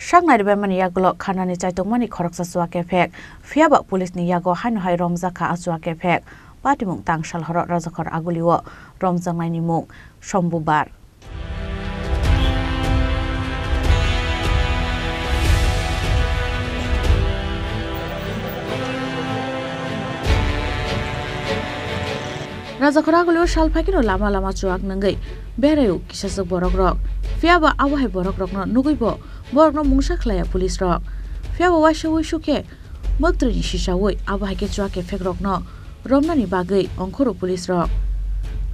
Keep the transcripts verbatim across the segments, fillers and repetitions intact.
Sak nairebaimani yagulo khanani chaitokmani khoroksa chuak ephek, phiyaba police ni yago haino hai romjak kha a chuak ephek. Patimung tangsal horo Rajakhor Agulio romjaknaini mung Sombubar. Rajakhor Agulio sal phaikeno lama lama chuak nungwi beraio kisaswk borok rok. Phiyaba abo hai borok rokno nugwi bo borokno mungsa khlaiya police rok. Phiyaba waisa wuisu khe mwktwini sisaui abo hai khe chuak ephek rokno romnani bagwi ongkhoro police rok.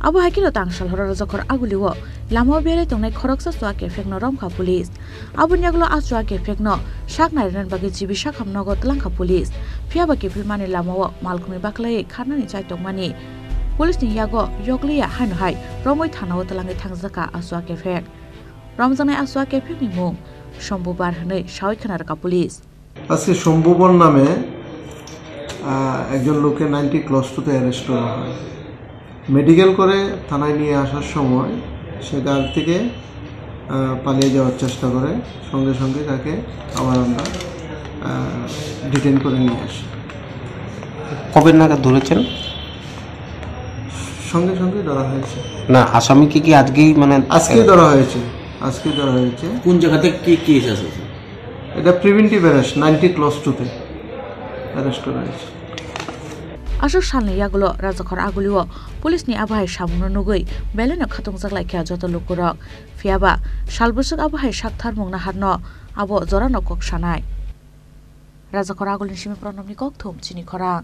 Abo hai kheno tangsal horo Rajakhor Agulio lamao berai tongnai khoroksa chuak ephekno romkha police. Aboni yagulo a chuak ephekno sak nairwknani bagwi G B Sakham nogo twlangkha police. Phiyaba kiphilmani lamao malkhungni baklaiwi kharnani chaitokmani police ni yago yokliya haino hai romwi thanao twlangwi thangjakha a chuak ephek. Romjaknai a chuak ephekni mung Sombubar hwnwi sawi khna rwkha police. আজকে শম্ভুবন নামে, আহ, একজন লোককে ninety clause টুতে অ্যারেস্ট করা হয়। মেডিকেল করে থানায় নিয়ে আসার সময় সে গাড়ি থেকে, আহ, পালিয়ে যাওয়ার চেষ্টা করে। সঙ্গে সঙ্গে তাকে আবার আমরা, আহ, ডিটেইন করে নিয়ে আসি। কবে নাগাদ ধরেছেন? সঙ্গে সঙ্গে ধরা হয়েছে। না, আসামিকে কি আজকেই, মানে, আজকেই ধরা হয়েছে, আজকেই ধরা হয়েছে। কোন জায়গাতে কি কেস আছে, স্যার? এটা প্রিভেন্টিভ অ্যারেস্ট, নাইনটি ক্লস টুতে অ্যারেস্ট করা হয়েছে। Aswk salni yagulo Rajakhor Agulio police ni abo hai samungno nugwi belaino khatungjak lai kha joto lukurok. Phiyaba sal bwswk abo hai sak tharmung naharno abo jorano kok sanai. Rajakhor Agulini simi Pranobni kokthum chini khorang.